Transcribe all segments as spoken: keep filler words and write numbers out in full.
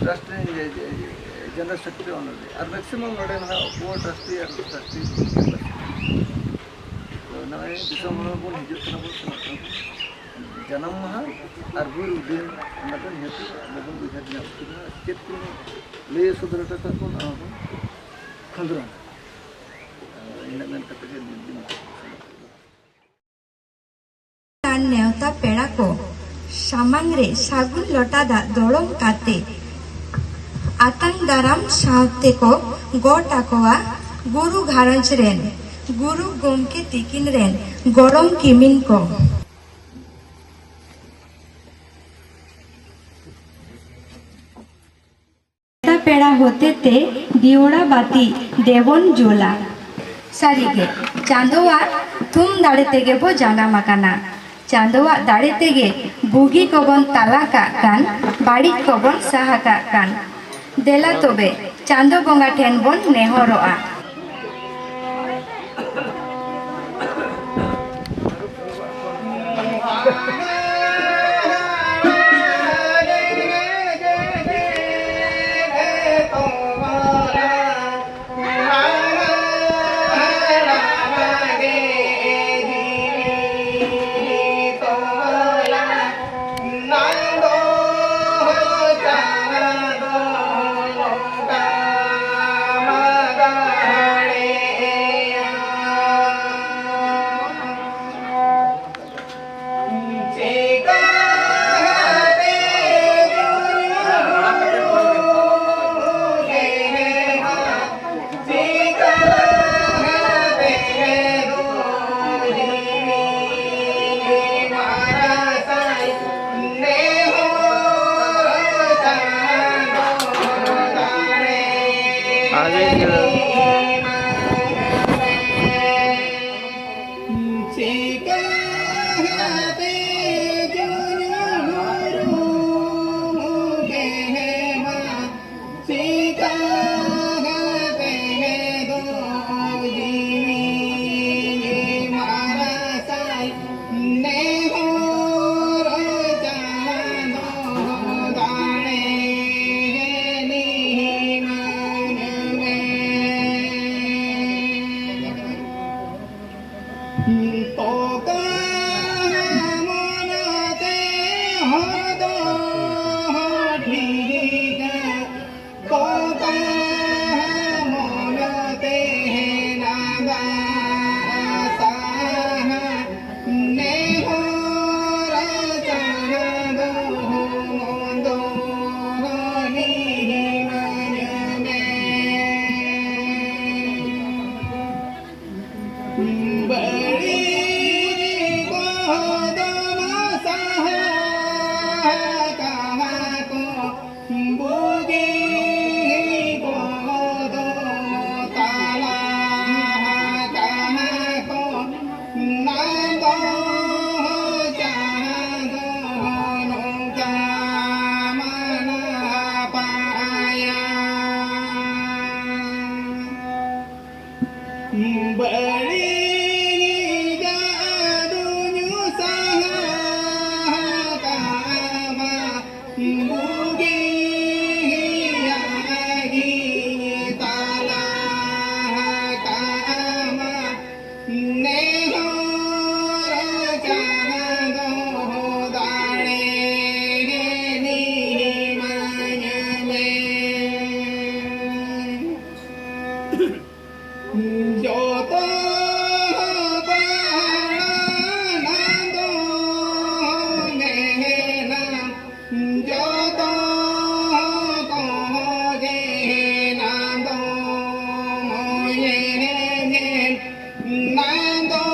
Trust ᱨᱮᱱ ᱡᱮ, ᱡᱮ, ᱡᱮᱱᱟᱨᱮᱞ ᱥᱮᱠᱨᱮᱴᱟᱨᱤ ᱚᱱᱚᱨᱮ ᱟᱨ ᱢᱮᱠᱥᱤᱢᱟᱢ ᱱᱚᱰᱮ ᱱᱟᱦᱟᱜ ᱠᱳ ᱴᱨᱟᱥᱴᱤ ᱟᱨ ᱴᱨᱟᱥᱴᱤ᱾ ᱛᱚ ᱱᱚᱜᱼᱚᱭ ᱫᱤᱥᱚᱢ ᱦᱚᱲ ᱵᱚᱱ ᱦᱤᱡᱩᱜ ᱠᱟᱱᱟ ᱵᱚᱱ ᱥᱮᱱᱚᱜ ᱠᱟᱱᱟ ᱵᱚᱱ᱾ ᱡᱟᱱᱟᱢ ᱢᱟᱦᱟ ᱟᱨ ᱜᱩᱨ ᱫᱤᱱ ᱚᱱᱟ ᱫᱚ ᱱᱤᱦᱟᱹᱛ ᱵᱟᱵᱚᱱ ᱩᱭᱦᱟᱹᱨ ᱧᱟᱢ ᱠᱮᱫᱟ᱾ ᱪᱮᱫ ᱠᱚ ᱞᱟᱹᱭ ᱥᱚᱫᱚᱨ ᱦᱚᱴᱚ ᱠᱟᱜ ᱵᱚᱱ ᱚᱱᱟ ᱵᱚᱱ ᱠᱷᱚᱸᱫᱽᱨᱚᱱ᱾ ᱤᱱᱟᱹᱜ ᱢᱮᱱ ᱠᱟᱛᱮ ᱜᱮ ᱱᱤᱛ ᱫᱤᱱ ᱱᱮᱣᱛᱟ ᱯᱮᱲᱟ ᱠᱚ ᱥᱟᱢᱟᱝ ᱨᱮ ᱥᱟᱹᱜᱩᱱ ᱞᱚᱴᱟ ᱫᱟᱜ ᱫᱚᱲᱚᱢ ᱠᱟᱛᱮ ᱟᱛᱟᱝ ᱫᱟᱨᱟᱢ ᱥᱟᱶᱛᱮ ᱠᱚ ᱜᱚᱴ ᱟᱠᱚᱣᱟ ᱜᱩᱨᱩ ᱜᱷᱟᱨᱚᱸᱡᱽ ᱨᱮᱱ ᱜᱩᱨᱩ ᱜᱚᱢᱠᱮ ᱛᱤᱠᱤᱱ ᱨᱮᱱ ᱜᱚᱲᱚᱢ ᱠᱤᱢᱤᱱ ᱠᱚ᱾ ᱱᱮᱣᱛᱟ ᱯᱮᱲᱟ ᱦᱚᱛᱮᱛᱮ ᱫᱤᱣᱲᱟ ᱵᱟᱹᱛᱤ ᱫᱮᱵᱚᱱ ᱡᱩᱞᱟ᱾ ᱥᱟᱹᱨᱤᱜᱮ, ᱪᱟᱸᱫᱚᱣᱟᱜ ᱛᱷᱩᱢ ᱫᱟᱲᱮ ᱛᱮᱜᱮ ᱵᱚ ᱡᱟᱱᱟᱢ ᱟᱠᱟᱱᱟ᱾ ᱪᱟᱸᱫᱚᱣᱟᱜ ᱫᱟᱲᱮ ᱛᱮᱜᱮ ᱵᱩᱜᱤ ᱠᱚᱵᱚᱱ ᱛᱟᱞᱟ ᱠᱟᱜ ᱠᱟᱱ, ᱵᱟᱹᱲᱤᱡ ᱠᱚᱵᱚᱱ ᱥᱟᱦᱟ ᱠᱟᱜ ᱠᱟᱱ᱾ ᱫᱮᱞᱟ ᱛᱚᱵᱮ, ᱪᱟᱸᱫᱚ ᱵᱚᱸᱜᱟ ᱴᱷᱮᱱ ᱵᱚᱱ ᱱᱮᱦᱚᱨᱚᱜᱼᱟ᱾ ᱛᱚᱠᱟ ᱢᱚᱱᱟᱛᱮ ᱦᱚᱲ ᱫᱚ ᱴᱷᱤᱠᱟ, ᱛᱚᱠᱟ ᱢᱚᱱᱟᱛᱮ ᱱᱟᱜᱟ ᱥᱟᱦᱟ, ᱱᱮᱦᱚᱨ ᱪᱟᱸᱫᱚ ᱢᱚᱱᱫᱚ ᱱᱤᱢᱟᱹᱧ ᱢᱮ᱾ ᱵᱟᱹᱲᱤᱡ ᱠᱚᱫᱚ ᱥᱟᱦᱟ ᱠᱟᱦᱟ ᱠᱚ, ᱵᱩᱜᱤ ᱠᱚᱫᱚ ᱛᱟᱞᱟ ᱠᱟᱦᱟ ᱠᱚ, ᱱᱟᱫᱚ ᱪᱟᱸᱫᱚ ᱱᱚᱝᱠᱟ ᱢᱟᱱᱟ ᱯᱟᱭᱟ᱾ ᱵᱟᱹᱲᱤᱡᱟᱜ ᱫᱩᱧ ᱥᱟᱦᱟ ᱠᱟᱢᱟ, ᱵᱩᱜᱤᱭᱟᱜ ᱜᱮ ᱛᱟᱞᱟ ᱠᱟᱢᱟ᱾ ᱱᱮᱦᱚᱨ ᱪᱟᱸᱫᱚ ᱫᱟᱲᱮ ᱱᱤᱢᱟᱹᱧ ᱢᱮ᱾ ᱡᱚᱛᱚ ᱯᱟᱲᱟ ᱱᱟᱫᱚ ᱢᱮᱱᱟ, ᱡᱚᱛᱚ ᱠᱚᱜᱮ ᱱᱟᱫᱚ ᱢᱚᱭᱮ ᱱᱟᱫᱚ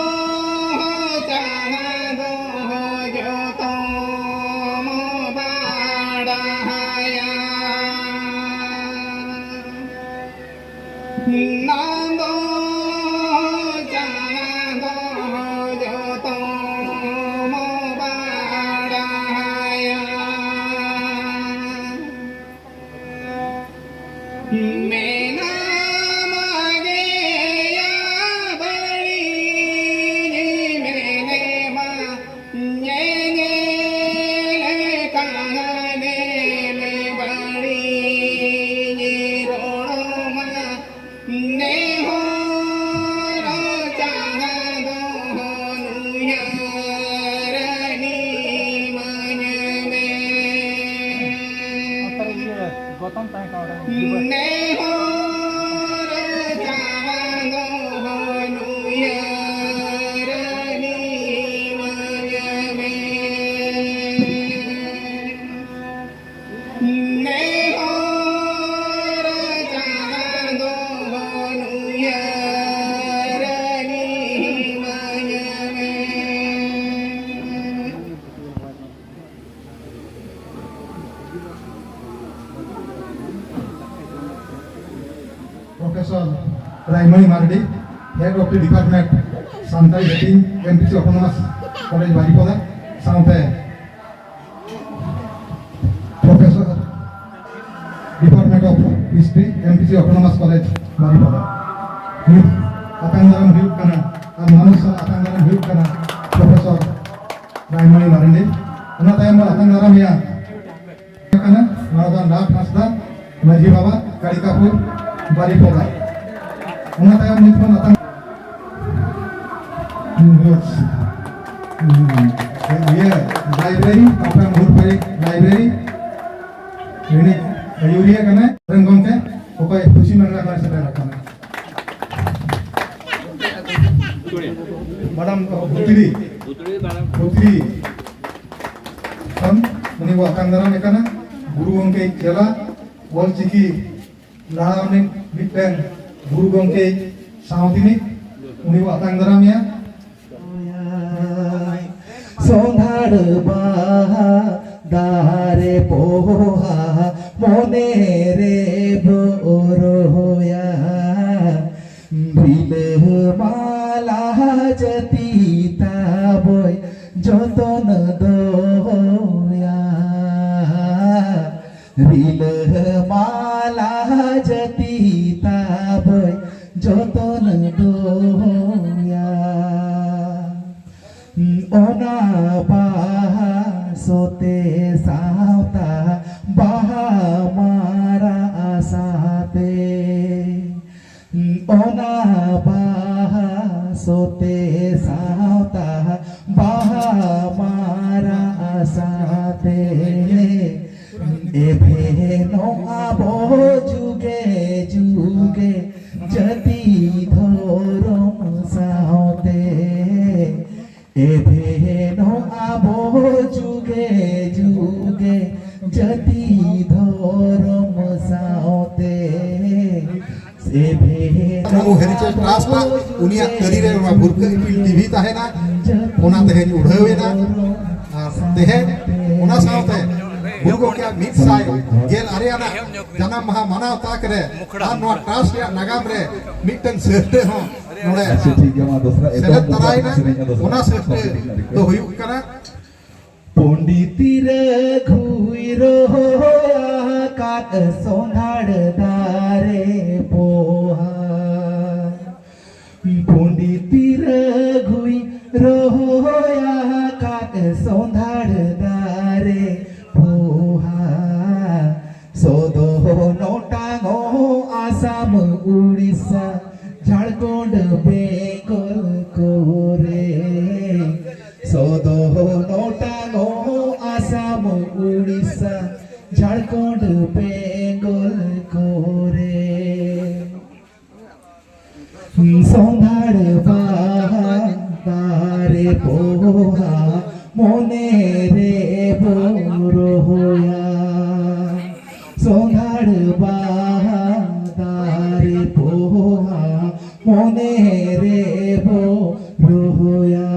ᱢᱟᱹᱭ Mardi, Head of the Department, Santali ᱦᱟᱹᱴᱤᱧ, M P C Autonomous College ᱵᱟᱨᱤᱯᱚᱫᱟ, ᱥᱟᱶᱛᱮ Professor, Department of History, M P C Autonomous College ᱵᱟᱨᱤᱯᱚᱫᱟ᱾ ᱱᱤᱛ ᱟᱛᱟᱝ ᱫᱟᱨᱟᱢ ᱦᱩᱭᱩᱜ ᱠᱟᱱᱟ ᱟᱨ ᱢᱟᱱᱚᱥ ᱥᱟᱞᱟᱜ ᱟᱛᱟᱝ ᱫᱟᱨᱟᱢ ᱦᱩᱭᱩᱜ ᱠᱟᱱᱟ Professor ᱨᱟᱭᱢᱚᱱᱤ ᱢᱟᱨᱰᱤ᱾ ᱚᱱᱟ ᱛᱟᱭᱚᱢ ᱵᱚᱱ ᱟᱛᱟᱝ ᱫᱟᱨᱟᱢᱮᱭᱟ ᱠᱟᱱᱟ ᱱᱚᱣᱟ ᱫᱚ ᱞᱟᱵᱷ ᱦᱟᱸᱥᱫᱟ, ᱢᱟᱹᱡᱷᱤ ᱵᱟᱵᱟ, ᱠᱟᱲᱤᱠᱟᱯᱩᱨ, ᱵᱟᱨᱤᱯᱚᱫᱟ᱾ ᱚᱱᱟ ᱛᱟᱭᱚᱢ ᱱᱤᱛ ᱵᱚᱱ ᱟᱛᱟᱝ ᱤᱭᱟᱹ, library, ᱯᱟᱯᱲᱟ ᱢᱩᱦᱩᱨ ᱯᱟᱹᱭ library ᱨᱤᱱᱤᱡ ᱟᱹᱭᱩᱨᱤᱭᱟᱹ ᱠᱟᱱᱟᱭ᱾ ᱨᱮᱱ ᱜᱚᱢᱠᱮ ᱚᱠᱚᱭ ᱯᱚᱪᱷᱤᱢ ᱵᱟᱝᱞᱟ ᱠᱷᱚᱱ ᱥᱮᱴᱮᱨ ᱟᱠᱟᱱᱟ, ᱢᱟᱰᱟᱢ ᱵᱷᱩᱛᱲᱤ ᱵᱷᱩᱛᱲᱤ ᱠᱷᱚᱱ ᱩᱱᱤ ᱵᱚ ᱟᱛᱟᱝ ᱫᱟᱨᱟᱢᱮ ᱠᱟᱱᱟ᱾ ᱜᱩᱨᱩ ᱜᱚᱢᱠᱮ ᱪᱮᱞᱟ, ᱚᱞ ᱪᱤᱠᱤ ᱞᱟᱦᱟ ᱩᱱᱤ ᱢᱤᱫᱴᱮᱱ ᱜᱩᱨᱩ ᱜᱚᱢᱠᱮ ᱥᱟᱶ ᱛᱤᱱᱤᱡ, ᱩᱱᱤ ᱵᱚ ᱟᱛᱟᱝ ᱫᱟᱨᱟᱢᱮᱭᱟ᱾ ᱥᱚᱸᱫᱷᱟᱲ ᱵᱟᱦᱟ ᱫᱟᱨᱮ ᱯᱚᱦᱟ ᱢᱚᱱᱮ ᱨᱮ ᱵᱚ ᱨᱚᱦᱚᱭᱟ᱾ ᱨᱤᱞᱟᱹᱢᱟᱞᱟ ᱡᱟᱹᱛᱤ ᱛᱟᱵᱚᱭ ᱡᱚᱛᱚᱱ ᱫᱚᱦᱚᱭᱟ᱾ ᱨᱤᱞᱟᱹᱢᱟᱞᱟ ᱡᱟᱹᱛᱤ ᱛᱟᱵᱚᱭ ᱡᱚᱛᱚᱱ ᱫᱚᱦᱚᱭᱟ᱾ ᱚᱱᱟ ᱵᱟᱦᱟ ᱥᱚᱛᱮ ᱥᱟᱶᱛᱟ ᱵᱟᱦᱟ ᱢᱟᱨᱟ ᱟᱥᱟᱛᱮ, ᱚᱱᱟ ᱵᱟᱦᱟ ᱥᱚᱛᱮ ᱥᱟᱶᱛᱟ ᱵᱟᱦᱟ ᱢᱟᱨᱟ ᱟᱥᱟᱛᱮ, ᱮᱵᱷᱮᱱᱚᱜ ᱟᱵᱚ ᱡᱩᱜᱮ ᱡᱩᱜᱮ ᱡᱟᱹᱛᱤ ᱫᱷᱚᱨᱚᱢ ᱥᱟᱶᱛᱮ᱾ ᱮᱵᱷᱮᱱᱚᱜ ᱟᱵᱚ ᱡᱩᱜᱮ ᱡᱩᱜᱮ ᱡᱟᱹᱛᱤ ᱫᱷᱚᱨᱚᱢ ᱥᱟᱶᱛᱮ᱾ ᱮᱵᱷᱮᱱᱚᱜ ᱱᱩᱠᱩ Heritage Trust ᱟᱜ ᱩᱱᱤᱭᱟᱜ ᱛᱟᱹᱨᱤ ᱨᱮ ᱱᱚᱣᱟ ᱵᱷᱩᱨᱠᱟᱹ ᱤᱯᱤᱞ ᱴᱤᱵᱷᱤ ᱛᱟᱦᱮᱱᱟ, ᱚᱱᱟ ᱛᱮᱦᱮᱧ ᱩᱰᱷᱟᱹᱣ ᱮᱱᱟ᱾ ᱟᱨ ᱛᱮᱦᱮᱧ ᱚᱱᱟ ᱥᱟᱶᱛᱮ ᱜᱩᱨᱩ ᱜᱚᱢᱠᱮᱭᱟᱜ ᱢᱤᱫ ᱥᱟᱭ ᱜᱮᱞ ᱟᱨᱮ ᱟᱱᱟᱜ ᱡᱟᱱᱟᱢ ᱢᱟᱦᱟ ᱢᱟᱱᱟᱣ ᱛᱟᱠ ᱨᱮ ᱟᱨ ᱱᱚᱣᱟ ᱴᱨᱟᱥᱴ ᱨᱮᱭᱟᱜ ᱱᱟᱜᱟᱢ ᱨᱮ ᱢᱤᱫᱴᱟᱝ ᱥᱟᱹᱦᱴᱟᱹ ᱦᱚᱸ ᱱᱚᱰᱮ ᱟᱪᱪᱷᱟ, ᱴᱷᱤᱠ ᱜᱮᱭᱟ, ᱢᱟ ᱫᱚᱥᱨᱟ ᱮᱛᱚᱦᱚᱵ ᱥᱮᱞᱮᱫ ᱫᱚᱥᱨᱟ ᱛᱟᱨᱟᱭᱮᱱᱟ᱾ ᱥᱮᱨᱮᱧ ᱫᱚᱥᱨᱟ ᱚᱱᱟ ᱥᱟᱹᱦᱴᱟᱹ ᱠᱚᱢᱯᱤᱴᱤᱥᱚᱱ ᱨᱮ᱾ ᱫᱚ ᱦᱩᱭᱩᱜ ᱠᱟᱱᱟ᱾ ᱯᱚᱱᱰᱤᱛ ᱨᱟᱹᱜᱷᱩᱭ ᱨᱚᱦᱚᱭ ᱟᱠᱟᱫ ᱥᱚᱸᱫᱷᱟᱲ ᱫᱟᱨᱮ ᱯᱚᱦᱟ᱾ ᱯᱚᱱᱰᱤᱛ ᱨᱟᱹᱜᱷᱩᱭ ᱨᱚᱦᱚᱭ ᱟᱠᱟᱫ ᱥᱚᱸᱫᱷᱟᱲ ᱫᱟᱨᱮ ᱯᱚᱦᱟ᱾ ᱥᱚᱫᱚ ᱱᱚᱴᱟᱝ ᱟᱥᱟᱢ ᱩᱲᱤᱥᱥᱟ ᱡᱷᱟᱲᱠᱷᱚᱸᱰ ᱵᱮᱝᱜᱚᱞ ᱠᱚᱨᱮ᱾ ᱥᱚᱫᱚ ᱱᱚᱴᱟᱝ ᱟᱥᱟᱢ ᱩᱲᱤᱥᱥᱟ ᱡᱷᱟᱲᱠᱷᱚᱸᱰ ᱵᱮᱝᱜᱚᱞ ᱠᱚᱨᱮ᱾ ᱥᱚᱸᱫᱷᱟᱲ ᱵᱟᱦᱟ ᱫᱟᱨᱮ ᱯᱚᱦᱟ ᱢᱚᱱᱮ ᱨᱮ ᱵᱚ ᱨᱚᱦᱚᱭᱟ᱾ ᱥᱚᱸᱫᱷᱟᱲ ᱵᱟᱦᱟ ᱫᱟᱨᱮ ᱯᱚᱦᱟ ᱢᱚᱱᱮ ᱨᱮ ᱵᱚ ᱨᱚᱦᱚᱭᱟ᱾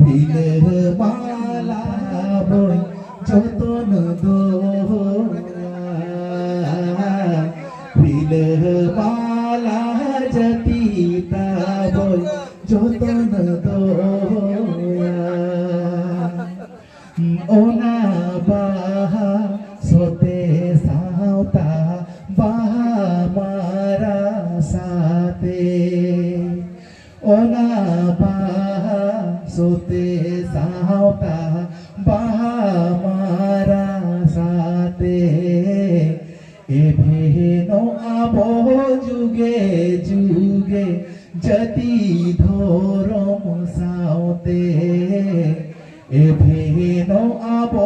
ᱨᱤᱞᱟᱹᱢᱟᱞᱟ ᱵᱚᱱ ᱡᱚᱛᱚᱱ ᱫᱚᱦᱚᱭᱟ᱾ ᱨᱤᱞᱟᱹᱢᱟᱞᱟ ᱡᱟᱹᱛᱤ ᱛᱟᱵᱚᱱ ᱡᱚᱛᱚᱱ ᱫᱚᱦᱚᱭᱟ᱾ ᱚᱱᱟ ᱵᱟᱦᱟ ᱥᱚᱛᱮ ᱥᱟᱶᱛᱟ ᱵᱟᱦᱟ ᱢᱟᱨᱟ ᱥᱟᱛᱮ᱾ ᱚᱱᱟ ᱵᱟᱦᱟ ᱥᱚᱛᱮ ᱥᱟᱶᱛᱟ ᱵᱟᱦᱟ ᱢᱟᱨᱟ ᱥᱟᱛᱮ᱾ ᱮᱵᱷᱮᱱᱚᱜ ᱟᱵᱚ ᱡᱩᱜᱮ ᱡᱩᱜᱮ ᱡᱟᱹᱛᱤ ᱫᱷᱚᱨᱚᱢ ᱥᱟᱶᱛᱮ᱾ ᱮᱵᱷᱮᱱᱚᱜ ᱟᱵᱚ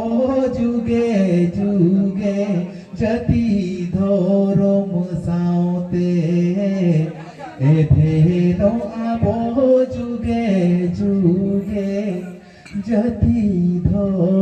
ᱡᱩᱜᱮ ᱡᱩᱜᱮ ᱡᱟᱹᱛᱤ ᱫᱷᱚᱨᱚᱢ ᱥᱟᱶᱛᱮ᱾ ᱮᱵᱷᱮᱱᱚᱜ ᱟᱵᱚ ᱡᱩᱜᱮ ᱡᱩᱜᱮ ᱡᱟᱹᱛᱤ ᱫᱷᱚᱨᱚᱢ